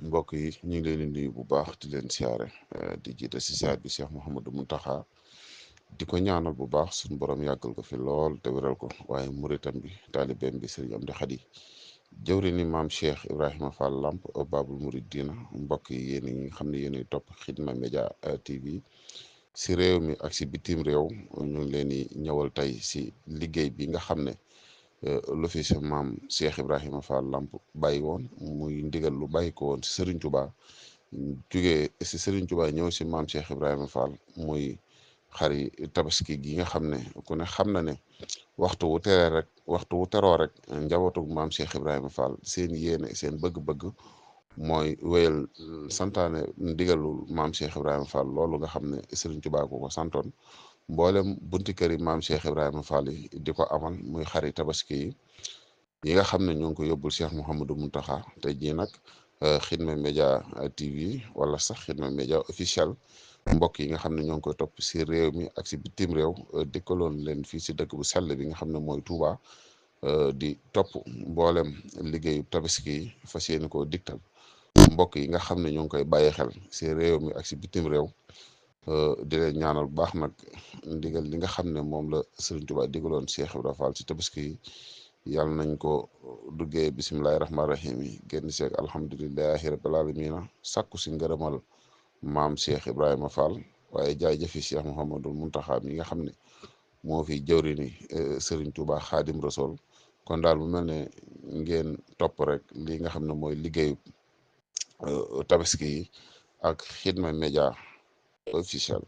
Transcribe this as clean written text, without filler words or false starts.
mbokk yi ñu ngi leen di nuyu bu baax di leen siyaare di jiite si siyaar bi Cheikh Mouhamadou Mountakha di ko ñaanal bu baax suñu borom yàggal ko fi lool te wéral ko waaye muritam bi taalibeem bi sëriñ Amdi Xadi jëwri ni maam Cheikh Ibrahima Fall Lamp Babul Mouridina mbokk yi yéen ñi nga xam ne yéenay topp Xidma Média TV si réew mi ak si bitim réew ñu ngi leen di ñëwal tey si liggéey bi nga xam ne lu fi sa maam Cheikh Ibrahima Fall Lamp bàyyi woon muy ndigal lu bàyyi ko woon si Serigne Touba jugee si Serigne Touba ñëw si maam Cheikh Ibrahima Fall muy xari tabaski gi nga xam ne ku ne xam na ne waxtu wu teroo rek njabootu maam Cheikh Ibrahima Fall seen yéene seen bëgg-bëgg mooy wéyal santaane ndigalul maam Cheikh Ibrahima Fall loolu nga xam ne Serigne Touba ko santoon. Mboolem bunti kër yi maam Cheikh Ibrahima Fall yi di ko amal muy xari tabaski yi nga xam ne ñoo ngi ko yóbbul Cheikh Mouhamadou Mountakha tey jii nag Xidma Média TV wala sax Xidma Média officiel mbokk yi nga xam ne ñoo ngi koy topp si réew mi ak si bitim réew dikkaloon leen fii si dëkk bu sell bi nga xam ne mooy Touba di topp mboolem liggéeyu tabaski yi fas yéene koo diktal mbokk yi nga xam ne ñoo ngi koy bàyyi xel si réew mi ak si bitim réew. di leen ñaanal bu baax nag ndigal li nga xam ne moom la Serigne Touba digaloon Cheikh Ibrahima Fall ci tabaski yi yàlla nañ ko duggee bisimilahi rahmaani rahim yi génn seeg alhamdulilahi rabil alamina sàkku si ngërëmal maam Cheikh Ibrahima Fall waaye jaajëfi Cheikh Mouhamadul Mountakha mi nga xam ne moo fi jëwri ni Serigne Touba Xaadim Rasol kon daal bu mel ne ngeen topp rek li nga xam ne mooy liggéeyu tabaski yi ak Xidma Média officiel.